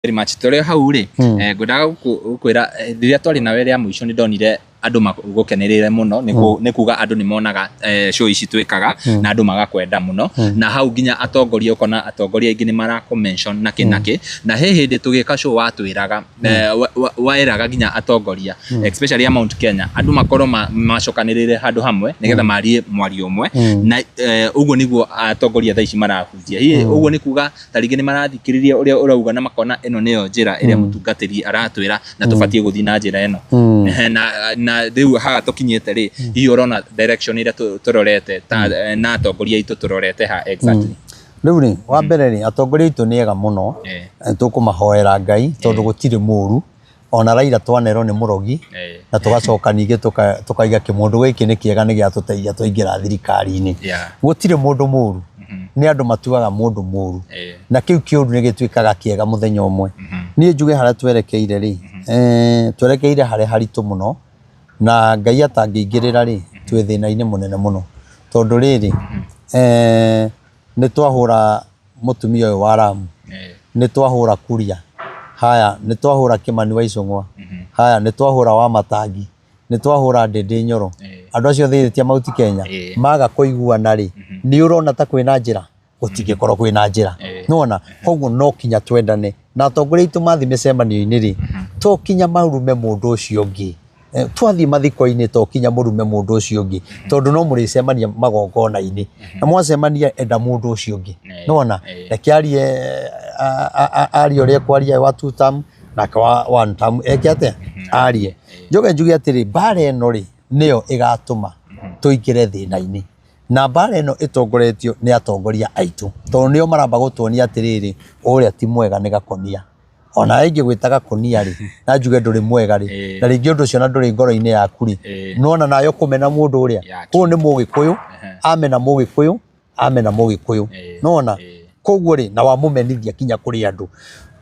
Very much. Tũrĩ hau rĩ, ngwendaga gũkwĩra rĩrĩa twarĩ nawe rĩa mũico nĩ ndonire andũ magũkenereire mũno nĩ nĩ kuga andũ nĩ monaga show ici twĩkaga na andũ magakwenda mũno, na hau nginya atongoria, ũkona atongoria aingĩ nĩ marakũ mention na kĩ na kĩ. Na he hĩndĩ tũgĩka show watwĩraga, waĩraga nginya atongoria, especially a Mount Kenya, andũ makorwo macokanĩrĩire handũ hamwe nĩgetha marie mwario ũmwe, na ũguo nĩguo atongoria thaa ici marahunjia. Hihi ũguo nĩ kuga ta rĩngĩ nĩ marathikĩrĩria ũrĩa ũrauga na makona ĩno nĩyo njĩra ĩrĩa mũtungatĩri aratwĩra na tũbatiĩ gũthiĩ na njĩra ĩno? Na rĩu haha tũkinyĩte rĩ, hihi ũrona direction ĩrĩa tũrorete ta na atongoria aitũ tũrorete ha exactly? Rĩu rĩ, wa mbere rĩ, atongoria aitũ nĩ ega mũno. Tũkũmahoera Ngai tondũ gũtirĩ mũru. Ona Raila twanerwo nĩ mũrogi na tũgacoka ningĩ tũkaiga kĩmũndũ gĩkĩ nĩ kĩega, nĩ gĩatũteithia twaingĩra thirikari-inĩ. Gũtirĩ mũndũ mũru, nĩ andũ matuaga mũndũ mũru, na kĩu kĩũru nĩ gĩtuĩkaga kĩega mũthenya ũmwe. Niĩ njuge harĩa twerekeire rĩ, twerekeire harĩa haritũ mũno, na Ngai atangĩingĩrĩra rĩ, twĩ thĩna-inĩ mũnene mũno, tondũ rĩrĩ, nĩ twahũra mũtumia ũyũ wa Ramu, nĩ twahũra Kuria, haya nĩ twahũra Kĩmani wa Icũng'wa, haya nĩ twahũra wa Matangi, nĩ twahũra Ndĩndĩ Nyoro. Andũ acio othe ti a Mount Kenya? Maga kũiguana rĩ, nĩ ũrona ta kwĩna njĩra? Gũtingĩkorwo kwĩna njĩra. Nĩwona? Koguo no kinya twendane na atongoria aitũ mathiĩ mĩcemanio-inĩ rĩ, to kinya marume mũndũ ũcio ũngĩ. Twathiĩ mathiko-inĩ to kinya mũrume mũndũ ũcio ũngĩ, tondũ no mũrĩcemania magongona-inĩ, na mwacemania enda mũndũ ũcio ũngĩ. Nĩwona? Reke arie, arie ũrĩa ekwaria wa two term, nake wa one term eke atĩa? Arie. Njoke njuge atĩrĩ, mbara ĩno rĩ, nĩyo ĩgatũma tũingĩre thĩna-inĩ, na mbara ĩno ĩtongoretio nĩ atongoria aitũ, tondũ nĩo maramba gũtuonia atĩrĩrĩ, ũrĩa ti mwega nĩ Gakonia. Ona ingĩgwĩta Gakonia rĩ, na njuge ndũrĩ mwega rĩ, na rĩngĩ ũndũ ũcio na ndũrĩ ngoro-inĩ yaku rĩ, nĩwona nawe ũkũmena mũndũ ũrĩa. Koguo nĩ Mũgĩkũyũ amena Mũgĩkũyũ, amena Mũgĩkũyũ. Nĩwona? Koguo rĩ, na wamũmenithia kinya kũrĩ andũ.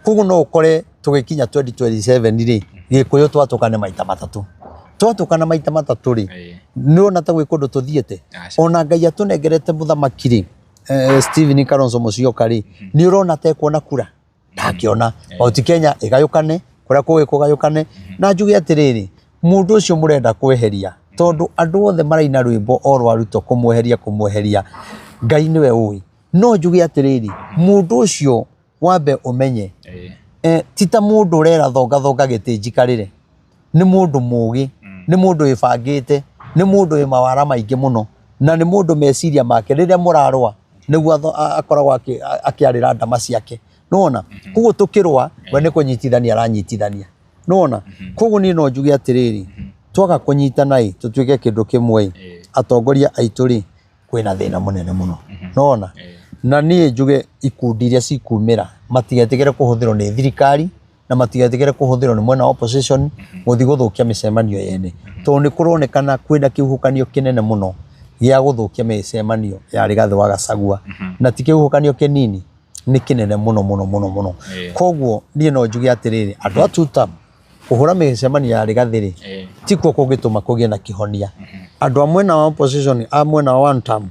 Koguo no ũkore tũgĩkinya 2027 rĩ, Gĩkũyũ twatũkane maita matatũ. Twatũkana maita matatũ rĩ, nĩwona ta gwĩ kũndũ tũthiĩte? Ona Ngai atũnengerete mũthamaki rĩ, Stephen Kalonzo Musyoka rĩ, nĩ ũrona ta ekuona kura? Ndangĩona. Mount Kenya ĩgayũkane, kũrĩa kũngĩ kũgayũkane. Na njuge atĩrĩrĩ, mũndũ ũcio mũrenda kweheria, tondũ andũ othe maraina rwĩmbo o rwa Ruto kũmweheria kũmweheria, Ngai nĩwe ũĩ. No njuge atĩrĩrĩ, mũndũ ũcio wambe ũmenye, ti ta mũndũ ũrera thonga thonga gĩtĩ njikarĩre. Nĩ mũndũ mũgĩ, nĩ mũndũ wĩbangĩte, nĩ mũndũ wĩ mawara maingĩ mũno, na nĩ mũndũ meciria make rĩrĩa mũrarũa nĩguo akoragwo akĩarĩra ndama ciake. Nĩwona? Koguo tũkĩrũa, we nĩ kũnyitithania aranyitithania. Nĩwona? Koguo niĩ no njuge atĩrĩrĩ, twaga kũnyitana ĩ, tũtuĩke kĩndũ kĩmwe ĩ, atongoria aitũ rĩ, kwĩna thĩna mũnene mũno. Nĩwona? Na niĩ njuge ikundi iria cikumĩra matigetĩkĩre kũhũthĩrwo nĩ thirikari, na matigetĩkĩre kũhũthĩrwo nĩ mwena wa opposition gũthiĩ gũthũkia mĩcemanio yene, tondũ nĩ kũronekana kwĩna kĩhuhũkanio kĩnene mũno gĩa gũthũkia mĩcemanio ya Rigathĩ wa Gachagua, na ti kĩhuhũkanio kĩnini, nĩ kĩnene mũno mũno mũno mũno. Koguo niĩ no njuge atĩrĩrĩ, andũ a tutam kũhũra mĩcemanio ya Rigathĩ rĩ, tikuo kũngĩtũma kũgĩe na kĩhonia. Andũ a mwena wa opposition, a mwena wa one term,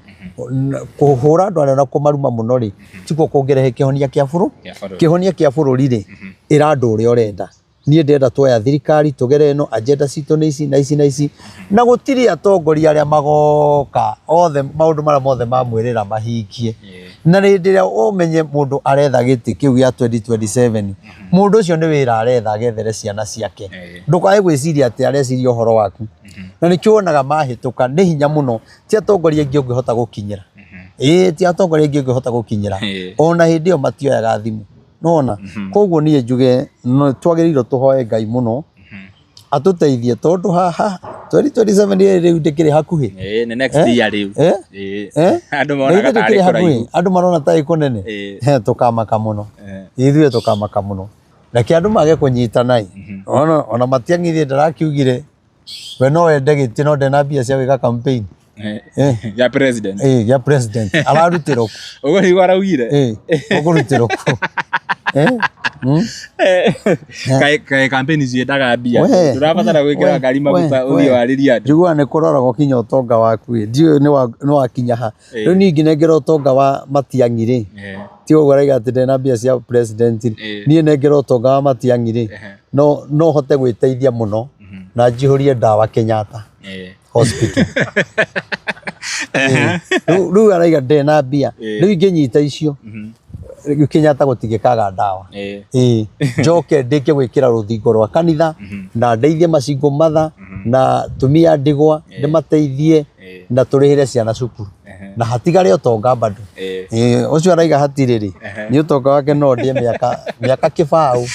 kũhũra andũ arĩa na kũmaruma mũno rĩ, tikuo kũngĩrehe kĩhonia kĩa bũrũri. Kĩhonia kĩa bũrũri rĩ, ĩra andũ ũrĩa ũrenda. Niĩ ndĩrenda tuoya thirikari tũgere ĩno, agenda citũ nĩ ici na ici na ici, na gũtirĩ atongoria arĩa magoka othe maũndũ marĩa mothe mamwĩrĩra mahingie. Na hĩndĩ ĩrĩa ũmenye mũndũ aretha gĩtĩ kĩu gĩa 2027, mũndũ ũcio nĩ wĩra aretha agethere ciana ciake. Ndũkae gwĩciria atĩ areciria ũhoro waku. Na nĩkĩo wonaga mahĩtũka nĩ hinya mũno, ti atongoria aingĩ ũngĩhota gũkinyĩra. Ĩĩ ti atongoria aingĩ ũngĩhota gũkinyĩra. Ona hĩndĩ ĩyo matioyaga thimũ. Nĩwona? Koguo niĩ njuge twagĩrĩirwo tũhoe Ngai mũno atũteithie, tondũ haha 2027 rĩu ndĩkĩrĩ hakuhĩ. Ĩĩ nĩ next year rĩu. Ĩĩ. Andũ monaga tarĩ kũraihu. Andũ marona tarĩ kũnene. Tũkamaka mũno. Ithuĩ tũkamaka mũno. Reke andũ mage kũnyitana ĩ. Ona Matiang'i ithuĩ ndarakiugire we no wende gĩtĩ no ndena mbia cia gwĩka campaign. Ya president. Eh, ya president. Ararutĩrwo kũ? Ũguo nĩguo araugire. Eh, ũkũrutĩrwo kũ? Eh? Mm? Kaĩ kaĩ campaign ciendaga mbia? We, Ndũrabatara gwĩkĩra we, ngari maguta we, ũthiĩ we. warĩrie andũ. Njiguaga nĩ kũroragwo kinya ũtonga waku ĩ. Ndiũĩ nĩ wakinya ha. Rĩu niĩ ingĩnengera ũtonga wa Matiang'i rĩ, Tiga ũguo araiga atĩ ndena mbia cia president rĩ, niĩ nengera ũtonga wa Matiang'i rĩ, no hote gwĩteithia mũno na njihũrie ndawa Kenyatta Hospital. Rĩu araiga ndena mbia, rĩu ingĩnyita icio Kenyatta gũtingĩkaga ndawa. Ĩĩ, njoke ndĩke gwĩkĩra rũthingo rwa kanitha na ndeithie macingo matha na atumia a ndigwa ndĩmateithie na tũrĩhĩre ciana cukuru na hatigare ũtonga bado. Ĩĩ, ũcio araiga hatirĩ rĩ, nĩ ũtonga wake no ndĩe mĩaka kĩbaũ.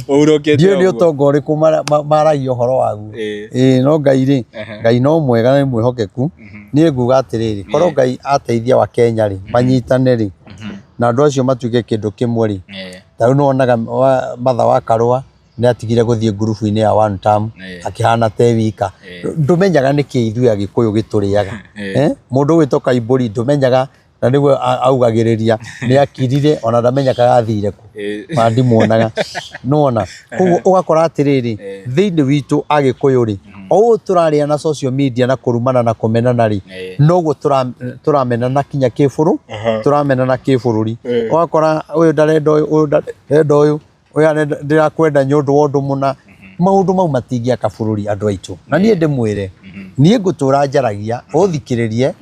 Ũhurũkĩte Ndiũĩ nĩ ũguo. ũtonga ũrĩkũ maragia ũhoro waguo. Ĩĩ, no Ngai rĩ, Ngai no mwega na nĩ mwĩhokeku. Niĩ nguga atĩrĩrĩ, korwo Ngai ateithia wa Kenya rĩ, manyitane rĩ, na andũ acio matuĩke kĩndũ kĩmwe rĩ, ta rĩu nĩwonaga Martha wa Karũa nĩ atigire gũthiĩ ngurubu-inĩ ya one term, akĩhana te wika. Ndũmenyaga nĩkĩ ithuĩ Agĩkũyũ gĩtũrĩaga. Mũndũ ũgwĩtwo Kaimbũri ndũmenyaga, na nĩguo augagĩrĩria nĩ akirire ona ndamenyekaga athire kũ, na ndimuonaga. Nĩwona? Koguo ũgakora atĩrĩrĩ, thĩinĩ witũ Agĩkũyũ rĩ, o ũũ tũrarĩa na social media na kũrumana na kũmenana rĩ, noguo tũramenana kinya kĩbũrũ, tũramenana kĩbũrũri. Ũgakora ũyũ ndarenda ũyũ, ũyũ ndarenda ũyũ, ũyũ arenda ndĩrakwenda nĩ ũndũ wa ũndũ mũna. Maũndũ mau matingĩaka bũrũri andũ aitũ. Na niĩ ndĩmwĩre, niĩ ngũtũra njaragia, ũthikĩrĩrie,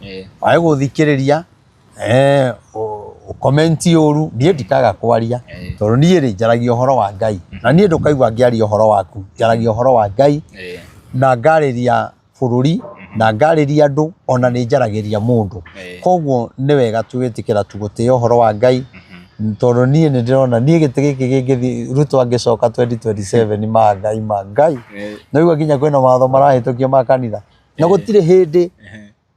wage gũthikĩrĩria, ũkomenti ũru, niĩ ndikaga kwaria, tondũ niĩ rĩ, njaragia ũhoro wa Ngai. Na niĩ ndũkaigua ngĩaria ũhoro waku, njaragia ũhoro wa Ngai, na ngarĩria bũrũri, na ngarĩria andũ, ona nĩ njaragĩria mũndũ. Koguo nĩ wega tũgĩtĩkĩra tu gũtĩĩa ũhoro wa Ngai, tondũ niĩ nĩ ndĩrona, niĩ gĩtĩ gĩkĩ kĩngĩthiĩ, Ruto angĩcoka 2027 ma Ngai, ma Ngai. Nĩwaigua nginya kwĩna mawatho marahĩtũkio ma kanitha. Na gũtirĩ hĩndĩ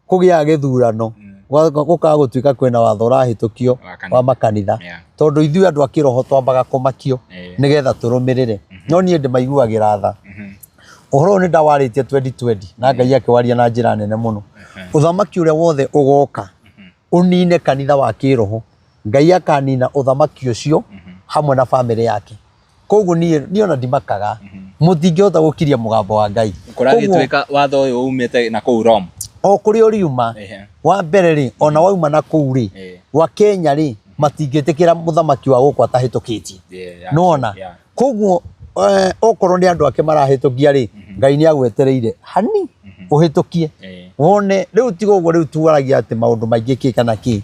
kũgĩaga gĩthurano, gũkaga gũtuĩka kwĩna watho ũrahĩtũkio wa makanitha. Tondũ ithuĩ andũ a kĩroho twambaga kũmakio nĩgetha tũrũmĩrĩre. No niĩ ndĩmaiguagĩra tha. Ũhoro ũyũ nĩ ndawarĩtie 2020 na Ngai akĩwaria na njĩra nene mũno. Ũthamaki ũrĩa wothe ũgoka ũnine kanitha wa kĩroho, Ngai akanina ũthamaki ũcio hamwe na bamĩrĩ yake. Koguo niĩ ona ndimakaga, mũtingĩhota gũkiria mũgambo wa Ngai. Kũragĩtuĩka watho ũyũ umĩte na kũu Rome. O kũrĩa ũriuma, wa mbere rĩ, ona wauma na kũu rĩ, wa Kenya rĩ, matingĩtĩkĩra mũthamaki wa gũkũ atahĩtũkĩtie. Nĩwona? Koguo okorwo nĩ andũ ake marahĩtũkia rĩ, Ngai nĩ agwetereire hani ũhĩtũkie. Wone rĩu tiga ũguo rĩu tuaragia atĩ maũndũ maingĩ kĩ kana kĩ.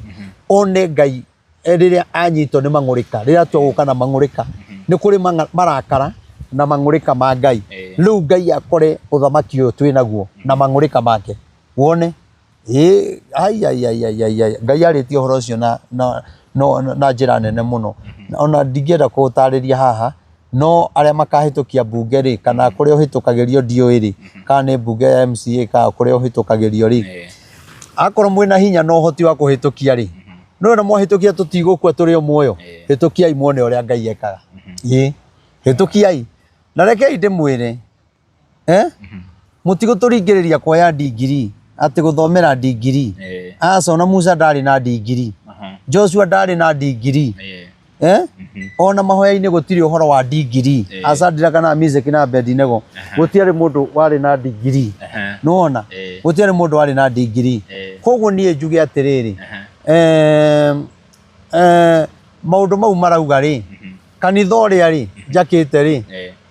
One Ngai rĩrĩa anyitwo nĩ mang'ũrĩka, rĩrĩa atua gũka na mang'ũrĩka, nĩ kũrĩ marakara na mang'ũrĩka ma Ngai. Rĩu Ngai akore ũthamaki ũyũ twĩ naguo na mang'ũrĩka make. Wone ĩ ai ai ai ai ai ai Ngai arĩtie ũhoro ũcio na njĩra nene mũno. Ona ndingĩenda kũũtarĩria haha, no arĩa makahĩtũkia mbunge rĩ, kana kũrĩa ũhĩtũkagĩrio ndiũĩ rĩ, kana nĩ mbunge ya MCA kana kũrĩa ũhĩtũkagĩrio rĩ, akorwo mwĩna hinya na ũhoti wa kũhĩtũkia rĩ, no na mwahĩtũkia tũtigũkua tũrĩ o muoyo, hĩtũkiai muone ũrĩa Ngai ekaga. Ĩ, hĩtũkiai. Na rekei ndĩmwĩre, mũtigũtũringĩrĩria kuoya ndigiri, atĩ gũthomera ndigiri. Aca, ona Musa ndarĩ na ndigiri, Joshua ndarĩ na ndigiri. Ona mahoya-inĩ gũtirĩ ũhoro wa ndigiri. Aca, ndiraka Meshaki na Abednego, gũtiarĩ mũndũ warĩ na ndigiri. Nĩwona? Gũtiarĩ mũndũ warĩ na ndigiri. Koguo niĩ njuge atĩrĩrĩ, maũndũ mau marauga rĩ, kanitha ũrĩa rĩ njakĩte rĩ,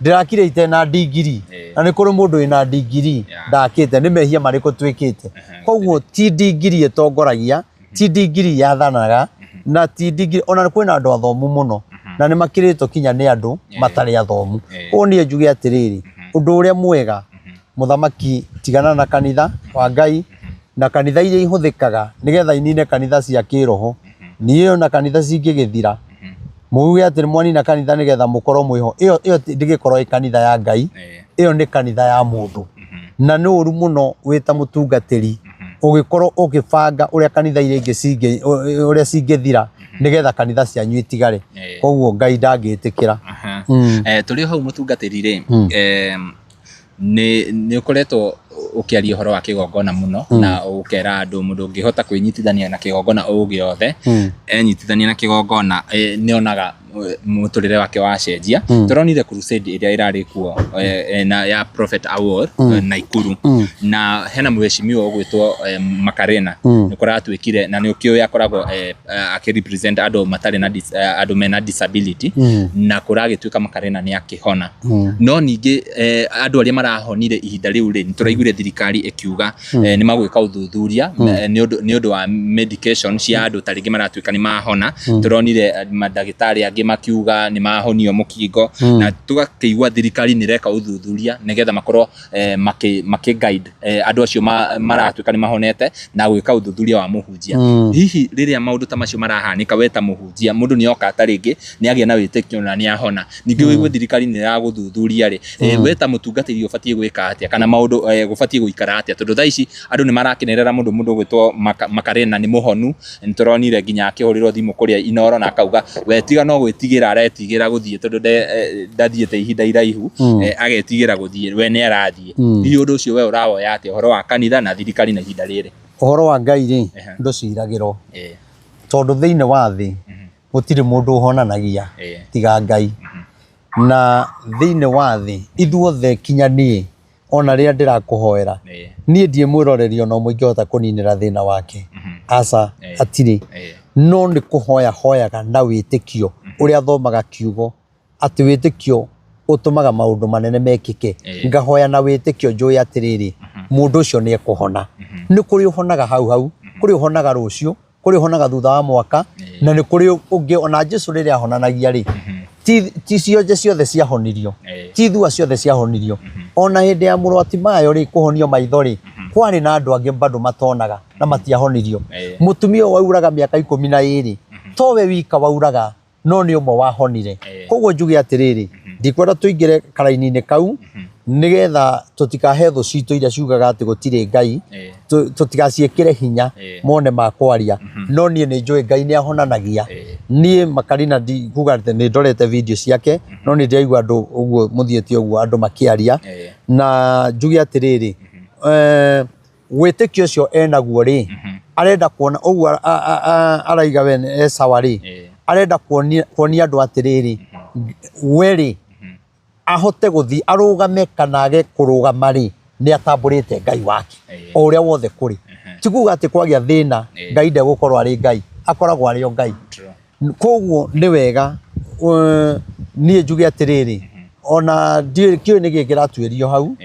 ndĩrakire ite na ndigiri, na nĩ kũrĩ mũndũ wĩna ndigiri ndakĩte, nĩ mehia marĩkũ twĩkĩte? Koguo ti ndigiri ĩtongoragia, ti ndigiri yathanaga, na ti ndigiri, ona kwĩna andũ athomu mũno, na nĩ makĩrĩtwo kinya nĩ andũ matarĩ athomu. Koguo niĩ njuge atĩrĩrĩ, ũndũ ũrĩa mwega, mũthamaki tigana na kanitha wa Ngai, na kanitha iria ihũthĩkaga nĩgetha inine kanitha cia kĩroho. Niĩ ona kanitha cingĩgĩthira, muge atĩ mwanina kanitha nĩgetha mũkorwo mwĩho, ĩyo ndĩgĩkorwo ĩ kanitha ya Ngai, ĩyo nĩ kanitha ya mũndũ. Na nĩ ũru mũno wĩ ta mũtungatĩri ũgĩkorwo ũgĩbanga ũrĩa kanitha iria ingĩ ũrĩa cingĩthira nĩgetha kanitha cianyu itigare. Koguo Ngai ndangĩtĩkĩra. Tũrĩ o hau mũtungatĩri rĩ, nĩ ũkoretwo ũkĩaria ũhoro wa kĩgongona mũno, na ũkera andũ mũndũ ũngĩhota kwĩnyitithania na kĩgongona o gĩothe, enyitithania na kĩgongona, nĩ onaga Mũtũrĩre wake wacenjia. Tũronire crusade ĩrĩa ĩrarĩ kuo na ya Prophet Awor Naikuru, na hena mheshimiwa ũgwĩtwo Makarena. Nĩ kũratuĩkire na nĩ ũkĩũĩ akoragwo akĩ-represent andũ matarĩ na andũ mena disability, na kũragĩtuĩka Makarena nĩ akĩhona. No ningĩ andũ arĩa marahonire ihinda rĩu rĩ, nĩ tũraiguire thirikari ĩkiuga nĩ magwĩka ũthuthuria nĩ ũndũ wa medication cia andũ ta rĩngĩ maratuĩka nĩ mahona. Tũronire mandagĩtarĩ angĩ makiuga nĩ mahonio mũkingo, na tũgakĩigua thirikari nĩ ĩreka ũthuthuria nĩgetha makorwo makĩ guide andũ acio maratuĩka nĩ mahonete na gwĩka ũthuthuria wa mũhunjia. Hihi rĩrĩa maũndũ ta macio marahanĩka, we ta mũhunjia, mũndũ nĩ oka ta rĩngĩ nĩ agĩa na wĩtĩkio na nĩ ahona, ningĩ wĩigue thirikari nĩ ĩragũthuthuria rĩ, we ta mũtungatĩri ũbatiĩ gwĩka atĩa, kana maũndũ gũbatiĩ gũikara atĩa? Tondũ thaa ici andũ nĩ marakenerera mũndũ ũgwĩtwo Makarena nĩ mũhonu. Nĩ tũronire nginya akĩhũrĩrwo thimũ kũrĩa Inoro na akauga we tiga no gwĩtigĩra aretigĩra gũthiĩ, tondũ ndathiĩte ihinda iraihu, agetigĩra gũthiĩ, we nĩ arathiĩ. Hihi ũndũ ũcio we ũrawoya atĩa, ũhoro wa kanitha na thirikari na ihinda rĩrĩ? Ũhoro wa Ngai rĩ, ndũciragĩrwo, tondũ thĩinĩ wa thĩ gũtirĩ mũndũ ũhonanagia tiga Ngai. Na thĩinĩ wa thĩ ithuothe, kinya niĩ ona rĩrĩa ndĩrakũhoera, niĩ ndiĩ mwĩroreri ona ũmwe ingĩhota kũninĩra thĩna wake, aca, hatirĩ. No nĩ kũhoya hoyaga na wĩtĩkio ũrĩa thomaga kiugo atĩ wĩtĩkio ũtũmaga maũndũ manene mekĩke. Ngahoya na wĩtĩkio njũĩ atĩrĩrĩ, mũndũ ũcio nĩ ekũhona. Nĩ kũrĩ ũhonaga hau hau, kũrĩ ũhonaga rũciũ, kũrĩ ũhonaga thutha wa mwaka, na nĩ kũrĩ ũngĩ ona Jesu rĩrĩa ahonanagia rĩ, ti cionje ciothe ciahonirio, ti thua ciothe ciahonirio. Ona hĩndĩ ya mũrũ wa Timayo rĩ, kũhonio maitho rĩ, kwarĩ na andũ angĩ bado matonaga na matiahonirio. Mũtumia ũyũ wauraga mĩaka 12, towe wika wauraga, no nĩ ũmwe wahonire. Koguo njuge atĩrĩrĩ, ndikwenda tũingĩre karaini-inĩ kau nĩgetha tũtikahe thũ citũ iria ciugaga atĩ gũtirĩ Ngai, tũtigaciĩkĩre hinya mone ma kwaria. No niĩ nĩ njũĩ Ngai nĩ ahonanagia. Niĩ Makarina ndikuga atĩ nĩ ndorete video ciake, no nĩ ndĩraigua andũ ũguo mũthiĩte ũguo andũ makĩaria. Na njuge atĩrĩrĩ, wĩtĩkio ũcio enaguo rĩ, arenda kuona ũguo araiga we e sawa rĩ, arenda kuonia andũ atĩrĩrĩ, we rĩ, ahote gũthiĩ arũgame kana age kũrũgama rĩ, nĩ atambũrĩte Ngai wake o ũrĩa wothe kũrĩ. Ti kuga atĩ kwagĩa thĩna Ngai ndegũkorwo arĩ Ngai, akoragwo arĩ o Ngai. Koguo nĩ wega niĩ njuge atĩrĩrĩ, ona ndiũĩ nĩkĩ kĩratuĩrio hau,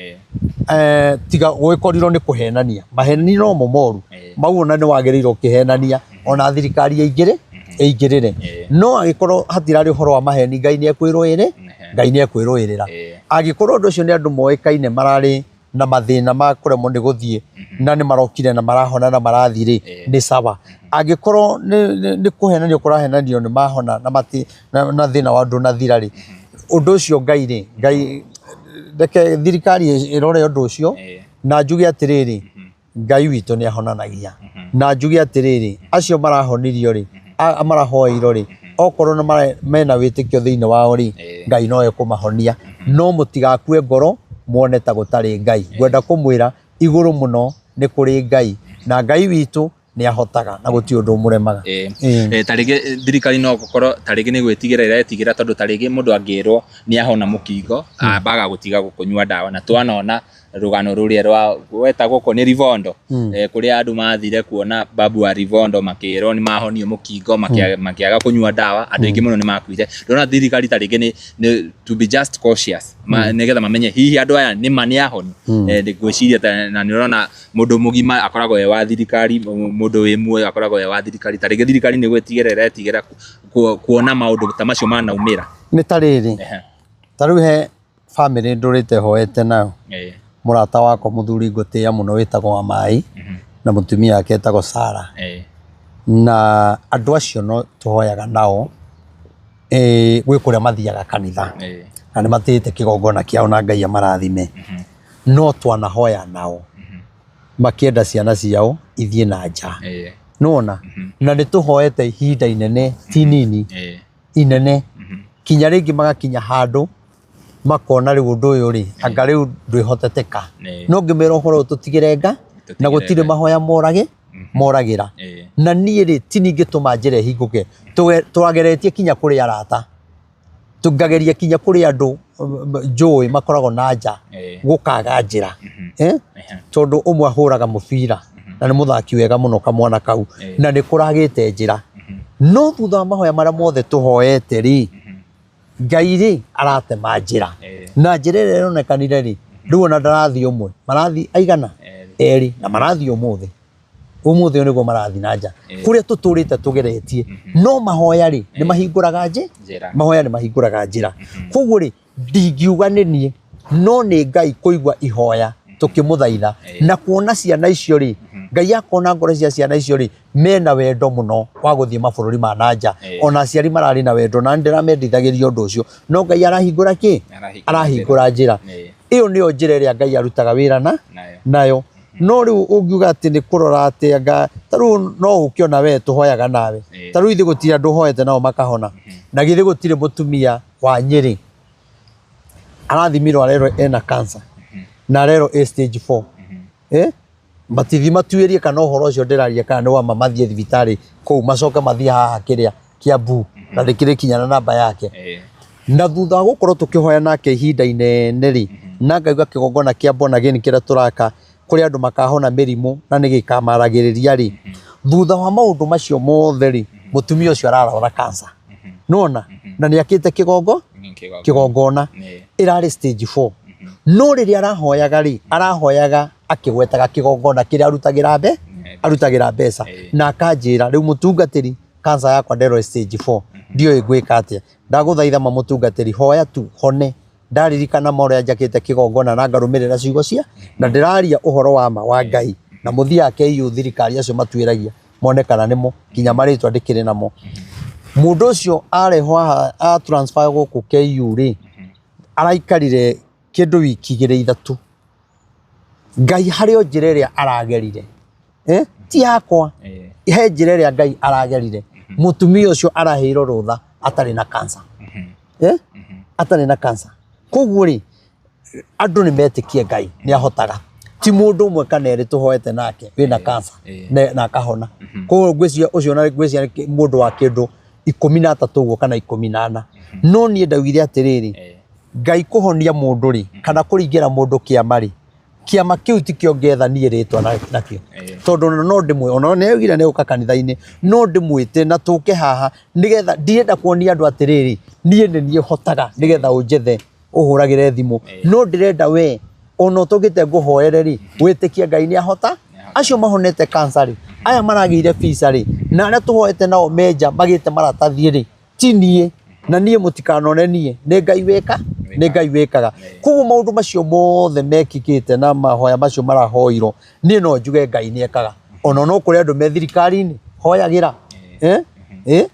tiga gũgĩkorirwo nĩ kũhenania. Maheni nomo moru mau, ona nĩ wagĩrĩirwo ũkĩhenania ona thirikari ĩingĩre ĩingĩrĩre. No angĩkorwo hatirarĩ ũhoro wa maheni, Ngai nĩ ekwĩrũĩrĩ, Ngai nĩ ekwĩrũĩrĩra. Angĩkorwo ũndũ ũcio nĩ andũ moĩkaine mararĩ na mathĩna ma kũremwo nĩ gũthiĩ na nĩ marokire na marahona na marathiĩ rĩ, nĩ sawa. Angĩkorwo nĩ kũhenanio kũrahenanio nĩ mahona na mati na thĩna wa ndũnathira rĩ, ũndũ ũcio Ngai rĩ, Ngai reke thirikari ĩrore ũndũ ũcio. Na njuge atĩrĩrĩ, Ngai witũ nĩ ahonanagia. Na njuge atĩrĩrĩ, acio marahonirio rĩ, marahoeirwo rĩ, okorwo nĩ mena wĩtĩkio thĩinĩ wao rĩ, Ngai no ekũmahonia. No mũtigakue ngoro muone ta gũtarĩ Ngai. Ngwenda kũmwĩra igũrũ mũno nĩ kũrĩ Ngai, na Ngai witũ nĩ ahotaga na gũtirĩ ũndũ ũmũremaga. Ta rĩngĩ thirikari no gũkorwo ta rĩngĩ nĩ gwĩtigĩra ĩretigĩra, tondũ ta rĩngĩ mũndũ angĩrwo nĩ ahona mũkingo, ambaga gũtiga kũnyua ndawa. Na twanona rũgano rũrĩa rwa wetagwo ko nĩ Rivondo, kũrĩa andũ mathire kuona babu wa Rivondo makĩrwo nĩ mahonio mũkingo, makĩaga kũnyua ndawa, andũ aingĩ mũno nĩ makuire. Ndĩrona thirikari ta rĩngĩ nĩ to be just cautious, nĩgetha mamenye hihi andũ aya nĩ ma nĩ ahonu. Ngwĩciria na nĩ ũrona mũndũ mũgima akoragwo e wa thirikari, mũndũ wĩ muoyo akoragwo e wa thirikari. Ta rĩngĩ thirikari nĩ gwĩtigĩra ĩretigĩra kuona maũndũ ta macio manaumĩra. Nĩ ta rĩrĩ, ta rĩu he bamĩrĩ ndũrĩte hoete nayo. Mũrata wakwa mũthuri ngũtĩĩa mũno wĩtagwo wa Maĩ na mũtumia wake etagwo Sarah. Na andũ acio no tũhoyaga nao, gwĩ kũrĩa mathiaga kanitha na nĩ matĩĩte kĩgongona kĩao na Ngai amarathime. No twanahoya nao makĩenda ciana ciao ithiĩ na nja. Nĩwona? Na nĩ tũhoete ihinda inene, ti nini, inene, kinya rĩngĩ magakinya handũ makona rĩu ũndũ ũyũ rĩ, anga rĩu ndwĩhoteteka. No ngĩmera ũhoro ũyũ tũtigĩre nga na gũtirĩ mahoya morage moragĩra. Na niĩ rĩ, ti ningĩtũma njĩra ĩhingũke. Twageretie kinya kũrĩ arata. Tũngageria kinya kũrĩ andũ njũĩ makoragwo na nja gũkaga njĩra, tondũ ũmwe ahũraga mũbira na nĩ mũthaki wega mũno kamwana kau, na nĩ kũragĩte njĩra. No thutha wa mahoya marĩa mothe tũhoete rĩ, Ngai rĩ aratema njĩra, na njĩra ĩrĩa ĩronekanire rĩ, rĩu ona ndarathiĩ ũmwe, marathiĩ aigana erĩ, na marathiĩ ũmũthĩ. Ũmũthĩ ũyũ nĩguo marathiĩ na nja kũrĩa tũtũrĩte tũgeretie. No mahoya rĩ nĩ mahingũraga njĩra, mahoya nĩ mahingũraga njĩra. Koguo rĩ, ndingiuga nĩ niĩ, no nĩ Ngai kũigua ihoya tũkĩmũthaitha na kuona ciana icio rĩ, Ngai akona ngoro cia ciana icio rĩ, mena wendo mũno wa gũthiĩ mabũrũri ma na nja. Ona aciari mararĩ na wendo na ndĩramendithagĩria ũndũ ũcio, no Ngai arahingũra kĩ? Arahingũra njĩra. Ĩyo nĩyo njĩra ĩrĩa Ngai arutaga wĩra na nayo. No rĩu ũngiuga atĩ nĩ kũrora atĩ anga ta rĩu no ũke ona we tũhoyaga nawe, ta rĩu ithuĩ gũtirĩ andũ ũhoete nao makahona. Na githĩ gũtirĩ mũtumia wa Nyĩrĩ arathimirwo arerwo ena cancer na arerwo ĩ stage 4? Matithi matuĩrie kana ũhoro ũcio ndĩraria kana nĩ wama, mathiĩ thibitarĩ kũu, macoke mathiĩ haha kĩrĩa Kiambu na ndĩkĩrĩ kinya na namba yake. Na thutha wa gũkorwo tũkĩhoya nake ihinda inene rĩ, na ngauga kĩgongona kĩa born again kĩrĩa tũraka kũrĩa andũ makahona mĩrimũ na nĩ gĩkamaragĩrĩria rĩ, thutha wa maũndũ macio mothe rĩ, mũtumia ũcio ararwara cancer nona na nĩ akĩte kĩgongona ĩrarĩ stage 4. No rĩrĩa arahoyaga rĩ, arahoyaga akĩgwetaga kĩgongona kĩrĩa arutagĩra arutagĩra mbeca, na akanjĩra rĩu, mũtungatĩri, cancer yakwa nderwo stage 4, ndiũĩ ngwĩka atĩa, ndagũthaitha ma mũtungatĩri, hoya tu hone. Ndaririkana ma ũrĩa njakĩte kĩgongona na ngarũmĩrĩra ciugo cia na ndĩraria ũhoro wa ma wa Ngai, na mũthiaga KU thirikari acio matuĩragia mone kana nĩmo nginya marĩtwa ndĩkĩrĩ namo. Mũndũ ũcio arehwo haha a transfer gũkũ KU rĩ, araikarire kĩndũ wiki igĩrĩ ithatũ. Ngai harĩ o njĩra ĩrĩa aragerire, ti yakwa, he njĩra ĩrĩa Ngai aragerire, mũtumia ũcio araheirwo rũtha atarĩ na cancer, atarĩ na cancer. Koguo rĩ, andũ nĩ metĩkie Ngai nĩ ahotaga. Ti mũndũ ũmwe kana erĩ tũhoete nake wĩna cancer na akahona. Koguo ngwĩciria ũcio na ngwĩciria nĩ mũndũ wa kĩndũ 13 ũguo kana 14. No niĩ ndaugire atĩrĩrĩ, Ngai kũhonia mũndũ rĩ, kana kũringĩra mũndũ kĩama rĩ, kĩama kĩu tikĩo ngetha niĩ rĩtwa nakĩo, tondũ ona no ndĩmwĩ ona nĩ augire nĩ gũka kanitha-inĩ, no ndĩmwĩte na tũke haha, nĩgetha ndirenda kuonia andũ atĩrĩrĩ, niĩ nĩ niĩ hotaga, nĩgetha ũnjethe ũhũragĩre thimũ. No ndĩrenda we ona ũtũkĩte ngũhoere rĩ, wĩtĩkie Ngai nĩ ahota. Acio mahonete cancer rĩ, aya maragĩire visa rĩ, na arĩa tũhoete nao menja magĩte maratathi rĩ, ti niĩ, na niĩ mũtikanone niĩ, nĩ Ngai wĩka, nĩ Ngai wĩkaga. Koguo maũndũ macio mothe mekĩkĩte na mahoya macio marahoirwo, niĩ no njuge Ngai nĩ ekaga. Ona no kũrĩ andũ me thirikari-inĩ hoyagĩra, eh? Eh?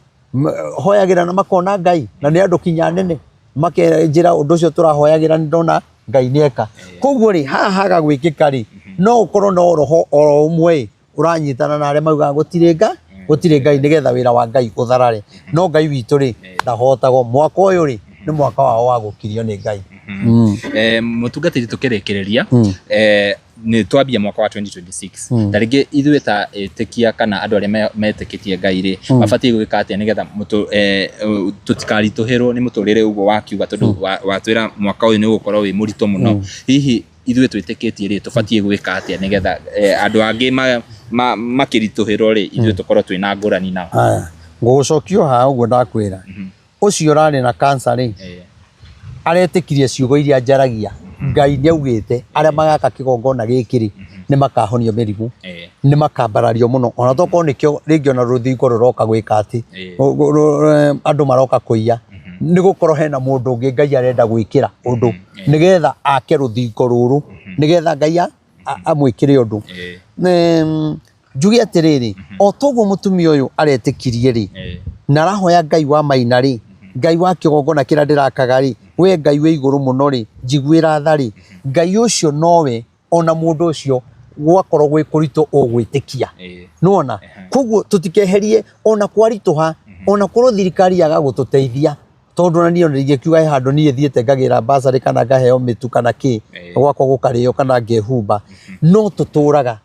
Hoyagĩra na makona Ngai, na nĩ andũ kinya nene makenjĩra ũndũ ũcio tũrahoyagĩra nĩ ndona Ngai nĩ eka. Koguo rĩ, haha haga gwĩkĩka rĩ, no ũkorwo no roho oro ũmwe ũranyitana na arĩa maugaga gũtirĩ nga gũtirĩ Ngai, nĩgetha wĩra wa Ngai ũtharare. No Ngai witũ rĩ, ndahotagwo. Mwaka ũyũ rĩ, nĩ mwaka wao wa gũkirio nĩ Ngai. Mũtungatĩri, tũkĩrĩkĩrĩria, nĩ twambia mwaka wa 2026, ta rĩngĩ ithuĩ ta ĩtĩkia kana andũ arĩa metĩkĩtie Ngai rĩ, mabatiĩ gwĩka atĩa nĩgetha tũtikaritũhĩrwo nĩ mũtũrĩre ũguo wakiuga, tondũ watwĩra mwaka ũyũ nĩ ũgũkorwo wĩ mũritũ mũno? Hihi ithuĩ twĩtĩkĩtie rĩ, tũbatiĩ gwĩka atĩa nĩgetha andũ angĩ makĩritũhĩrwo rĩ, ithuĩ tũkorwo twĩna ngũrani nao? Haya, ngũgũcokia haha ũguo ndakwĩra. Ũcio ũrarĩ na cancer rĩ, aretĩkirie ciugo iria njaragia. Ngai nĩ augĩte arĩa magaka kĩgongona gĩkĩ rĩ, nĩ makahonio mĩrimũ, nĩ makambarario mũno, ona tokorwo nĩkĩo rĩngĩ ona rũthingo rũroka gwĩka atĩ andũ maroka kũiya, nĩ gũkorwo hena mũndũ ũngĩ Ngai arenda gwĩkĩra ũndũ nĩgetha ake rũthingo rũrũ, nĩgetha Ngai amwĩkĩre ũndũ. Njuge atĩrĩrĩ, o toguo mũtumia ũyũ aretĩkirie rĩ, na arahoya Ngai wa Maina rĩ, Ngai wa kĩgongona kĩrĩa ndĩrakaga rĩ, we Ngai wĩ igũrũ mũno rĩ, njiguĩra tha rĩ, Ngai ũcio nowe ona mũndũ ũcio gwakorwo gwĩ kũritũ ũgwĩtĩkia. Nĩwona? Koguo tũtikeherie ona kwaritũha, ona korwo thirikari yaga gũtũteithia, tondũ ona niĩ ona ingĩkiuga he handũ niĩ thiĩte ngagĩra bursary kana ngaheo mĩtu kana kĩ, gwakwa gũkarĩo kana ngehumba, no tũtũraga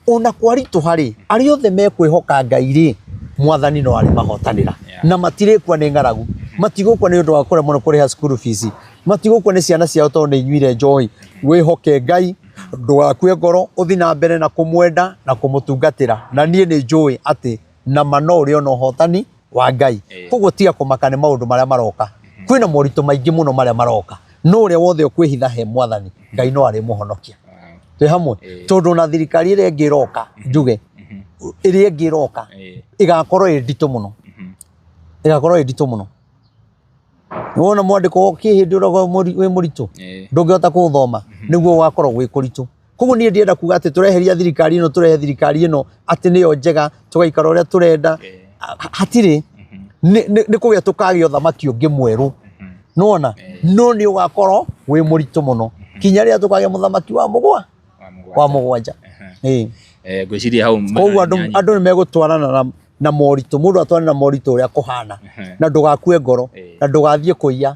ona kwaritũha rĩ, arĩa othe mekwĩhoka Ngai rĩ, Mwathani no arĩ mahotanĩra. Na matirĩkua nĩ ng'aragu, matigũkua nĩ ũndũ wa kũremwo nĩ kũrĩha school fees, matigũkua nĩ ciana ciao tondũ nĩ inyuire njohi. Wĩhoke Ngai, ndũgakue ngoro, ũthiĩ na mbere na kũmwenda na kũmũtungatĩra. Na niĩ nĩ njũĩ atĩ na ma no ũrĩona ũhotani wa Ngai. Koguo tiga kũmaka nĩ maũndũ marĩa maroka. Kwĩna moritũ maingĩ mũno marĩa maroka, no ũrĩa wothe ũkwĩhitha he Mwathani, Ngai no arĩmũhonokia. Twĩ hamwe? Tondũ ona thirikari ĩrĩa ĩngĩ ĩroka, njuge, ĩrĩa ĩngĩ ĩroka, ĩgakorwo ĩ nditũ mũno. Ĩgakorwo ĩ nditũ mũno. Nĩwona mwandĩko kĩ hĩndĩ ũrĩa wĩ mũritũ, ndũngĩhota kũũthoma, nĩguo gũgakorwo gwĩ kũritũ. Koguo niĩ ndĩrenda kuga atĩ tũreheria thirikari ĩno tũrehe thirikari ĩno atĩ nĩyo njega, tũgaikara ũrĩa tũrenda, hatirĩ. Nĩ kũgĩa tũkagĩa ũthamaki ũngĩ mwerũ. Nĩwona? No nĩ ũgakorwo wĩ mũritũ mũno. Kinya rĩrĩa tũkagĩa mũthamaki wa mũgwa wa mũgwanja. Ĩĩ. Ngwĩciria hau Koguo andũ nĩ megũtwarana na moritũ, mũndũ atwarane na moritũ ũrĩa kũhana, na ndũgakue ngoro, na ndũgathiĩ kũiya.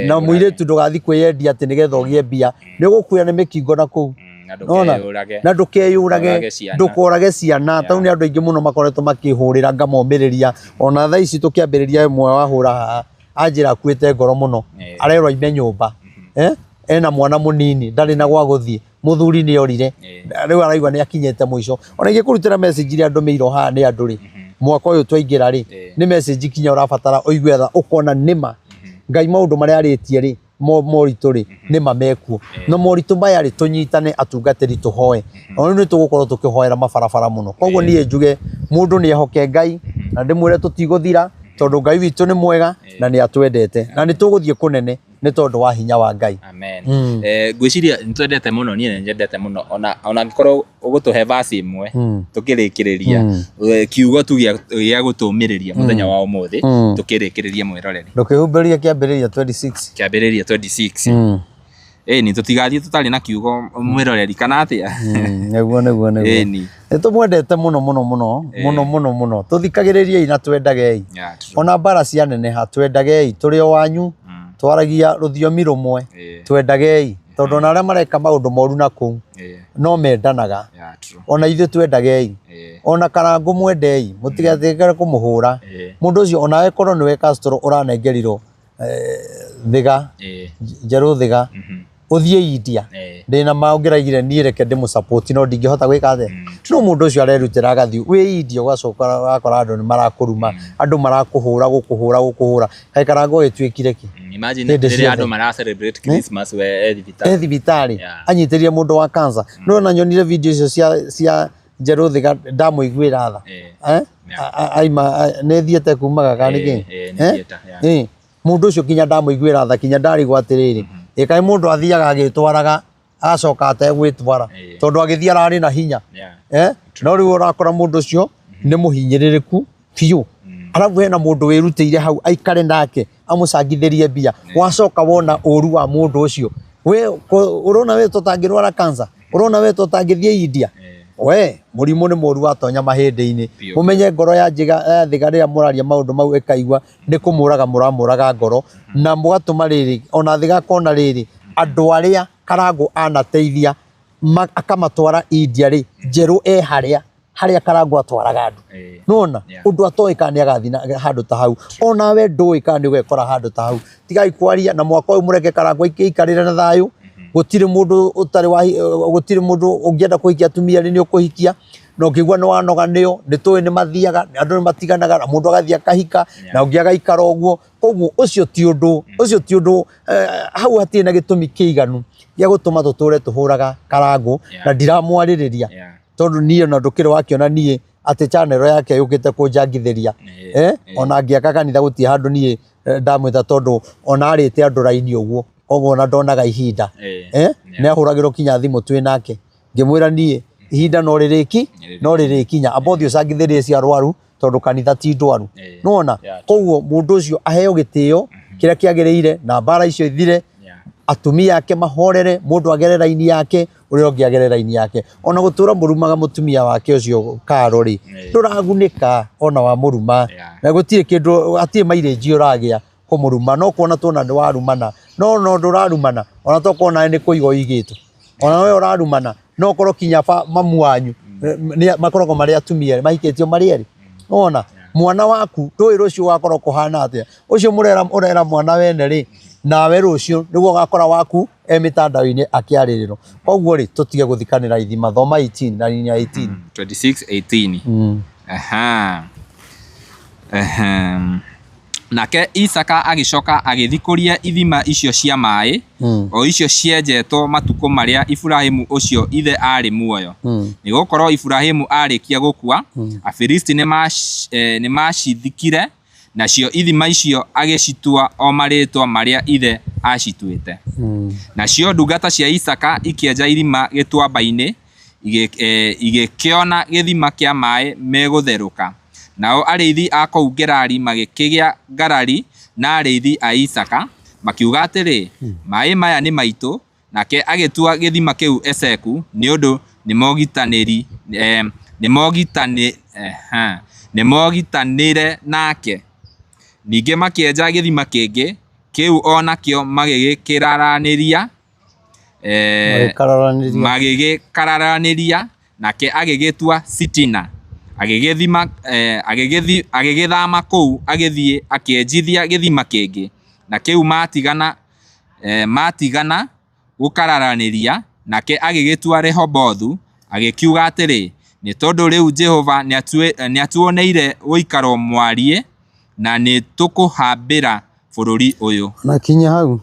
Na mũirĩtu ndũgathiĩ kwĩyendia atĩ nĩgetha ũgĩe mbia, nĩ ũgũkuĩra nĩ mĩkingo na kũu. Nĩwona? Na ndũkeyũrage, ndũkorage ciana. Tondũ nĩ andũ aingĩ mũno makoretwo makĩhũrĩra ngamomĩrĩria. Ona thaa ici tũkĩambĩrĩria ĩmwe wahũra haha, anjĩra akuĩte ngoro mũno, arerwo aime nyũmba. Ena mwana mũnini, ndarĩ na gwa gũthiĩ, mũthuri nĩ orire, rĩu araigua nĩ akinyĩte mũico. Ona ingĩkũrutĩra message iria ndũmĩirwo haha nĩ andũ rĩ, mwaka ũyũ twaingĩra rĩ, nĩ message kinya ũrabatara ũigue tha, ũkona nĩma Ngai maũndũ marĩa arĩtie rĩ, moritũ rĩ, nĩma mekuo. Na moritũ maya rĩ, tũnyitane atungatĩri tũhoe. Ona rĩu nĩ tũgũkorwo tũkĩhoera mabarabara mũno. Koguo niĩ njuge mũndũ nĩ ehoke Ngai, na ndĩmwĩre tũtigũthira, tondũ Ngai witũ nĩ mwega na nĩ atwendete. Na nĩ tũgũthiĩ kũnene nĩ tondũ wa hinya wa Ngai. Amen. Ngwĩciria nĩ twendete mũno, niĩ nĩ nyendete mũno ona angĩkorwo ũgũtũhe verse ĩmwe tũkĩrĩkĩrĩria, kiugo tu gĩa gũtũmĩrĩria mũthenya wa ũmũthĩ tũkĩrĩkĩrĩria mwĩroreri. Ndũkĩhumbĩrie kĩambĩrĩria 26. Kĩambĩrĩria 26. Ĩni tũtigathiĩ tũtarĩ na kiugo mwĩroreri kana atĩa? Nĩguo nĩguo nĩguo. Ĩni. Nĩ tũmwendete mũno mũno mũno mũno mũno mũno. Tũthikagĩrĩriei na twendagei. Ona mbara cianeneha twendagei, tũrĩ o wanyu, twaragia rũthiomi rũmwe, twendagei. Tondũ ona arĩa mareka maũndũ moru na kũu no mendanaga. Ona ithuĩ twendagei. Ona Karangũ mwendei, mũtigatigĩre kũmũhũra. Mũndũ ũcio onawe korwo nĩwe Castro ũranengerirwo thiga, njerũ thiga, ũthiĩ India. Ndĩna ma ũngĩraigire niĩ reke ndĩmũ support no ndingĩhota gwĩka atĩa. No mũndũ ũcio arerutĩra agathiĩ wĩ India ũgacoka ũgakora andũ nĩ marakũruma, andũ marakũhũra gũkũhũra gũkũhũra. Kaĩ Karangũ agĩtuĩkire kĩ? Imagine Hĩndĩ rĩrĩa ciothe. andũ mara celebrate Christmas we e thibitarĩ. E thibitarĩ anyitĩrĩire mũndũ wa cancer. No ona nyonire video icio cia njerũ thiga ndamũiguĩra tha. Aima nĩ thiĩte kumaga kana nĩ kĩ? Mũndũ ũcio kinya ndamũiguĩra tha, kinya ndarigwo atĩrĩrĩ, ĩ kaĩ mũndũ athiaga agĩtwaraga agacoka ategwĩtwara, tondũ agĩthiĩ ararĩ na hinya. No rĩu ũrakora mũndũ ũcio nĩ mũhinyĩrĩrĩku biũ. Arabu hena mũndũ wĩrutĩire hau aikare nake amũcangithĩrie mbia, wacoka wona ũru wa mũndũ ũcio, we ũrona we tũtangĩrwara cancer, ũrona we tũtangĩthiĩ India, we mũrimũ nĩ mũru watonya mahĩndĩ-inĩ. Mũmenye ngoro ya Thiga rĩrĩa mũraria maũndũ mau ĩkaigua nĩ kũmũraga mũramũraga ngoro, na mũgatũma rĩrĩ ona Thiga akona rĩrĩ andũ arĩa Karangũ anateithia akamatwara India rĩ, njerũ e harĩa harĩa Karangũ atwaraga andũ. Nĩwona? Ũndũ atoĩ kana nĩ agathiĩ na handũ ta hau. Onawe ndũĩ kana nĩ ũgekora handũ ta hau. Tigai kwaria na mwaka ũyũ mũreke Karangũ aikarĩre na thayũ. Gũtirĩ mũndũ ũtarĩ wa, gũtirĩ mũndũ ũngĩenda kũhikia atumia erĩ nĩ ũkũhikia. Na ũngĩigua nĩ wanoga nĩo, nĩ tũĩ nĩ mathiaga, andũ nĩ matiganaga na mũndũ agathiĩ akahika na ũngĩ agaikara ũguo. Koguo ũcio ti ũndũ, ũcio ti ũndũ, hau hatirĩ na gĩtũmi kĩiganu gĩa gũtũma tũtũre tũhũraga Karangũ na ndiramwarĩrĩria. Tondũ niĩ ona ndũkĩrĩ wakĩona niĩ atĩ channel yake yũkĩte kũnjangithĩria. Ona ngĩaka kanitha gũtirĩ handũ niĩ ndamwĩta tondũ ona arĩte andũ raini ũguo, koguo ona ndonaga ihinda. Nĩ ahũragĩrwo kinya thimũ twĩ nake. Ngĩmwĩra niĩ ihinda no rĩrĩki, no rĩrĩkinya. Amba ũthiĩ ũcangithĩrie acio arwaru tondũ kanitha ti ndwaru. Nĩwona? Koguo mũndũ ũcio aheo gĩtĩo kĩrĩa kĩagĩrĩire na mbara icio ithire, atumia ake mahorere, mũndũ agere raini yake, ũrĩa ũngĩ agere raini yake. Ona gũtũra mũrumaga mũtumia wake ũcio karo rĩ, ndũragunĩka ona wamũruma. Na gũtirĩ kĩndũ, hatirĩ mileage ũragĩa kũmũruma. No kuona tuona nĩ warumana, no no ndũrarumana, ona tokorwo nawe nĩ kũiga ũigĩtwo. Ona we ũrarumana, no ũkorwo kinya mamu wanyu, nĩ makoragwo marĩ atumia erĩ, mahikĩtio marĩ erĩ. Wona mwana waku ndũĩ rũciũ ũgakorwo kũhana atĩa. Ũcio mũrera ũrera mwana wene rĩ, nawe rũciũ nĩguo ũgakora waku e mĩtandao-inĩ akĩarĩrĩrwo. Koguo rĩ, tũtige gũthikanĩra ithima. Thoma 18 na nginya 18. 26:18. Aha. Ehem. Nake Isaka agĩcoka agĩthikũria ithima icio cia maĩ, o icio cienjetwo matukũ marĩa Iburahimu ũcio ithe aarĩ muoyo. Nĩ gũkorũo Iburahimu aarĩkia gũkua, Afilisti nĩmaacithikire, nacio ithima icio agĩcitua o marĩĩtwa marĩa ithe aacituĩte. Nacio ndungata cia Isaka ikĩenja irima gĩtuamba-inĩ, igĩkĩona gĩthima kĩa maĩ megũtherũka. Nao arĩithi a kũu Gerari magĩkĩgĩa ngarari na arĩithi a Isaaka, makiuga atĩrĩ, Maĩ maya nĩ maitũ. Nake agĩtua gĩthima kĩu Eseku, nĩ ũndũ nĩmogitanĩri, nĩmogitani, nĩmogitanĩre nake. Ningĩ makĩenja gĩthima kĩngĩ, kĩu o nakĩo magĩgĩkĩraranĩria, Magĩkararanĩria. Magĩgĩkararanĩria, nake agĩgĩtua Sitina. Agĩgĩthima, agĩgĩthi, agĩgĩthama kũu agĩthiĩ akĩenjithia gĩthima kĩngĩ, na kĩu matigana, matigana gũkararanĩria, nake agĩgĩtua Rehobothu, agĩkiuga atĩrĩ, Nĩ tondũ rĩu Jehova nĩatuoneire ũikaro mwariĩ, na nĩtũkũhambĩra bũrũri ũyũ. Na kinya hau.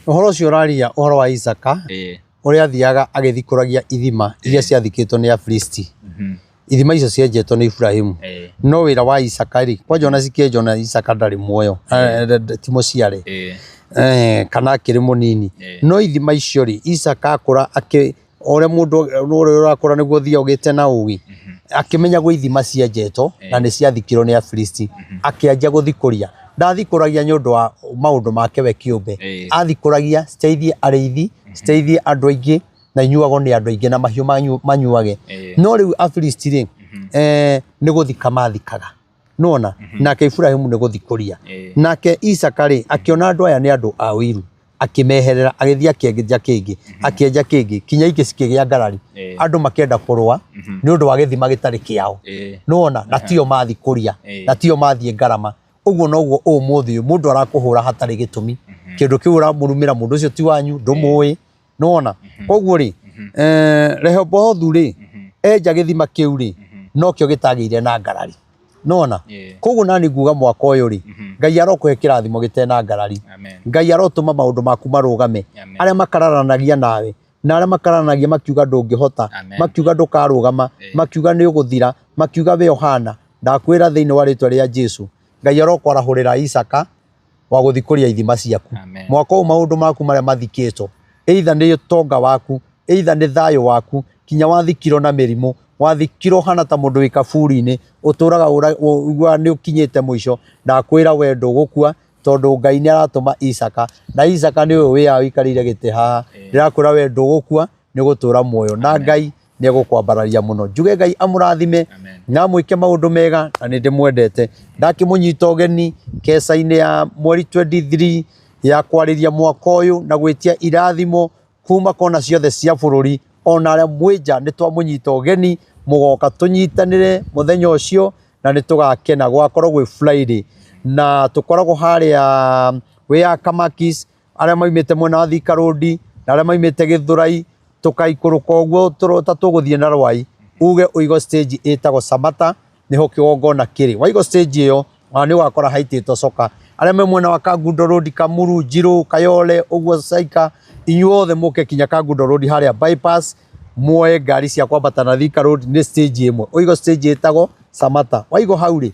Ũhoro ũcio ũraria ũhoro wa Isaka ũrĩa athiaga agĩthikũragia ithima iria ciathikĩtwo nĩ Afilisti. Ithima icio cienjetwo nĩ Iburahimu. No wĩra wa Isaka rĩ, kwanja ona cikĩenjwo na Isaka ndarĩ muoyo, ti mũciare kana akĩrĩ mũnini. No ithima icio rĩ, Isaka akũra akĩ o ũrĩa mũndũ ũrĩa ũrakũra nĩguo ũthiaga ũgĩte na ũgĩ, akĩmenya gwĩ ithima cienjetwo na nĩ ciathikirwo nĩ Afilisti, akĩanjia gũthikũria. Ndathikũragia nĩ ũndũ wa maũndũ make we kĩũmbe, athikũragia citeithie arĩithi, citeithie andũ aingĩ na inyuagwo nĩ andũ aingĩ na mahiũ manyuage. No rĩu Afilisti rĩ, nĩ gũthika mathikaga. Nĩwona? Nake Iburahimu nĩ gũthikũria. Nake Isaka rĩ, akĩona andũ aya nĩ andũ a ũiru, akĩmeherera, agĩthiĩ akĩenja kĩngĩ, akĩenja kĩngĩ, kinya ingĩ cikĩgĩa ngarari. Andũ makĩenda kũrũa nĩ ũndũ wa gĩthima gĩtarĩ kĩao. Nĩwona? Na tio mathikũria, na tio mathiĩ ngarama. Ũguo noguo ũmũthĩ ũyũ mũndũ arakũhũra hatarĩ gĩtũmi. Kĩndũ kĩu ũramũrumĩra mũndũ ũcio ti wanyu, ndũmũĩ. Nĩwona? Koguo rĩ, Rehobothu rĩ, enja gĩthima kĩu rĩ, nokĩo gĩtagĩire na ngarari. Nĩwona? Koguo nani nguga mwaka ũyũ rĩ, Ngai arokũhe kĩrathimo gĩtena ngarari. Ngai arotũma maũndũ maku marũgame. Arĩa makararanagia nawe, na arĩa makararanagia makiuga ndũngĩhota, makiuga ndũkarũgama, makiuga nĩ ũgũthira, makiuga we ũhana, ndakwĩra thĩinĩ wa rĩtwa rĩa Jesu, Ngai arokwarahũrĩra Isaka wa gũthikũria ithima ciaku. Amen. Mwaka ũyũ maũndũ maku marĩa mathikĩtwo, either nĩ ũtonga waku, either nĩ thayũ waku, kinya wathikirwo na mĩrimũ, wathikirwo hana ta mũndũ wĩ kaburi-inĩ, ũtũraga ũiguaga nĩ ũkinyĩte mũico, ndakwĩra we ndũgũkua, tondũ Ngai nĩ aratũma Isaka, na Isaka nĩ ũyũ wĩ haha ũikarĩire gĩtĩ haha, ndĩrakwĩra we ndũgũkua, nĩ ũgũtũra muoyo, na Ngai nĩ egũkwambararia mũno. Njuge Ngai amũrathime na amwĩke maũndũ mega, na nĩ ndĩmwendete. Ndakĩmũnyita ũgeni keca-inĩ ya mweri 23 ya kwarĩria mwaka ũyũ na gwĩtia irathimo kuma kona ciothe cia bũrũri, ona arĩa mwĩ nja nĩ twamũnyita ũgeni, mũgoka tũnyitanĩre mũthenya ũcio na nĩ tũgakena. Gũgakorwo gwĩ Friday na tũkoragwo harĩa wĩ Kamakis, arĩa maumĩte mwena wa Thika Road na arĩa maumĩte Gĩthũrai, tũkaikũrũka ũguo ta tũgũthiĩ na Rwai, uge ũigo stage ĩtagwo Samata, nĩho kĩgongona kĩrĩ. Waigo stage ĩyo, ona nĩ ũgakora haitĩtwo coka. Arĩa me mwena wa Kangundo Road, Kamuru, Njirũ, Kayole, ũguo Saika, inyuothe mũke kinya Kangundo Road harĩa bypass, muoe ngari cia kwambata na Thika Road, nĩ stage ĩmwe. Ũigo stage ĩtagwo Samata. Waigo hau rĩ,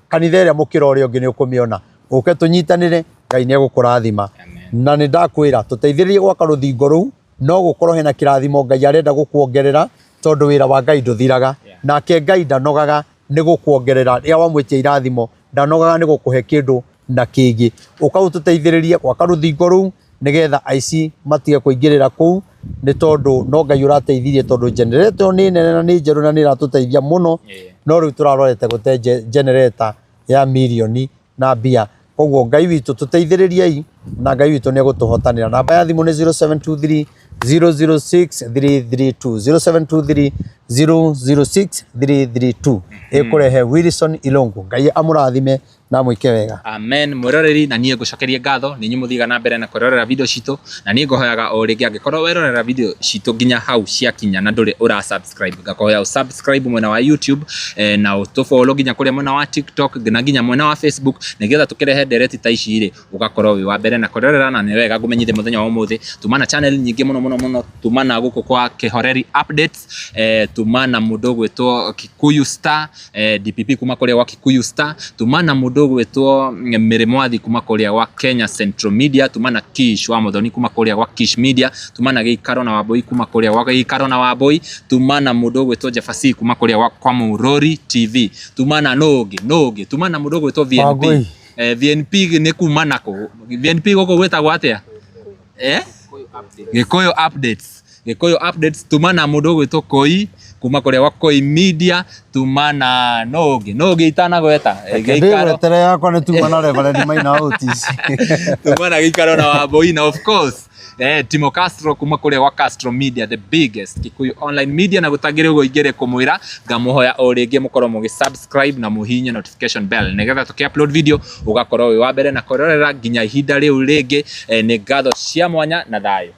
kanitha ĩrĩa mũkĩra ũrĩa ũngĩ nĩ ũkũmĩona. Ũke tũnyitanĩre, Ngai nĩ egũkũrathima. Na nĩ ndakwĩra, tũteithĩrĩrie gwaka rũthingo rũu, no gũkorwo hena kĩrathimo Ngai arenda gũkuongerera, tondũ wĩra wa Ngai ndũthiraga. Nake Ngai ndanogaga nĩ gũkuongerera. Rĩrĩa wamwĩtia irathimo, ndanogaga nĩ gũkũhe kĩndũ na kĩngĩ. Ũka ũtũteithĩrĩrie gwaka rũthingo rũu, nĩgetha aici matige kũingĩrĩra kũu, nĩ tondũ no Ngai ũrateithirie, tondũ generator ĩyo nĩ nene na nĩ njerũ na nĩ ĩratũteithia mũno, no rĩu tũrarorete gũte generator ya mirioni na mbia. Koguo Ngai witũ tũteithĩrĩriei na Ngai witũ nĩ egũtũhotanĩra. Namba ya thimũ nĩ 0723 006 332, 0723 006 332, ĩkũrehe Wilson Irungu. Ngai amũrathime na amwĩke wega. Amen. Mwĩroreri, na niĩ ngũcokerie ngatho nĩ inyuĩ mũthiaga na mbere na kwĩrorera video citũ, na niĩ ngũhoyaga o rĩngĩ angĩkorwo werorera video citũ nginya hau ciakinya na ndũrĩ ũra subscribe, ngakũhoya ũ subscribe mwena wa YouTube, na ũtũfollow nginya kũrĩa mwena wa TikTok na nginya mwena wa Facebook, nĩgetha tũkĩrehe ndereti ta ici rĩ, ũgakorwo wĩ wa mbere na kwĩrorera. Na nĩ wega ngũmenyithie mũthenya wa ũmũthĩ tuma na channel nyingĩ mũno mũno mũno, tuma na gũkũ kwa Kĩhoreri Updates, tuma na mũndũ ũgwĩtwo Kikuyu Star, DPP kuma kũrĩa gwa Kikuyu Star, tuma na mũndũ ũgwĩtwo Mary Mwathi kuma kũrĩa gwa Kenya Central Media, tuma na Kish wa Muthoni kuma kũrĩa gwa Kish Media, tuma na Gĩikaro na Wambui kuma kũrĩa gwa Gĩikaro na Wambui, tuma na mũndũ ũgwĩtwo Jefasi kuma kũrĩa gwa kwa Mũrori TV, tuma na nũ ũngĩ nũ ũngĩ, tuma na mũndũ ũgwĩtwo VNP. Wangui. VNP nĩ kuma nakũ? VNP gũkũ gwĩtagwo atĩa? Gĩkũyũ Updates. Gĩkũyũ Updates, tuma na mũndũ ũgwĩtwo Koi kuma kũrĩa gwa Koi Media, tuma na nũ ũngĩ nũ ũngĩ itanagweta? Gĩikaro. Ndĩgwetere yakwa nĩ tuma na Reverend Maina Otis. Tuma na Gĩikaro na Wambui, na of course Timo Castro kuma kũrĩa gwa Castro Media, the biggest Kikuyu online media. Na gũtangĩrĩ ũguo ingĩrĩ kũmwĩra, ngamũhoya o rĩngĩ mũkorwo mũgĩ subscribe na mũhihinye notification bell, nĩgetha tũkĩ upload video ũgakorwo wĩ wa mbere na kwĩrorera. Nginya ihinda rĩu rĩngĩ, nĩ ngatho cia mwanya na thayũ.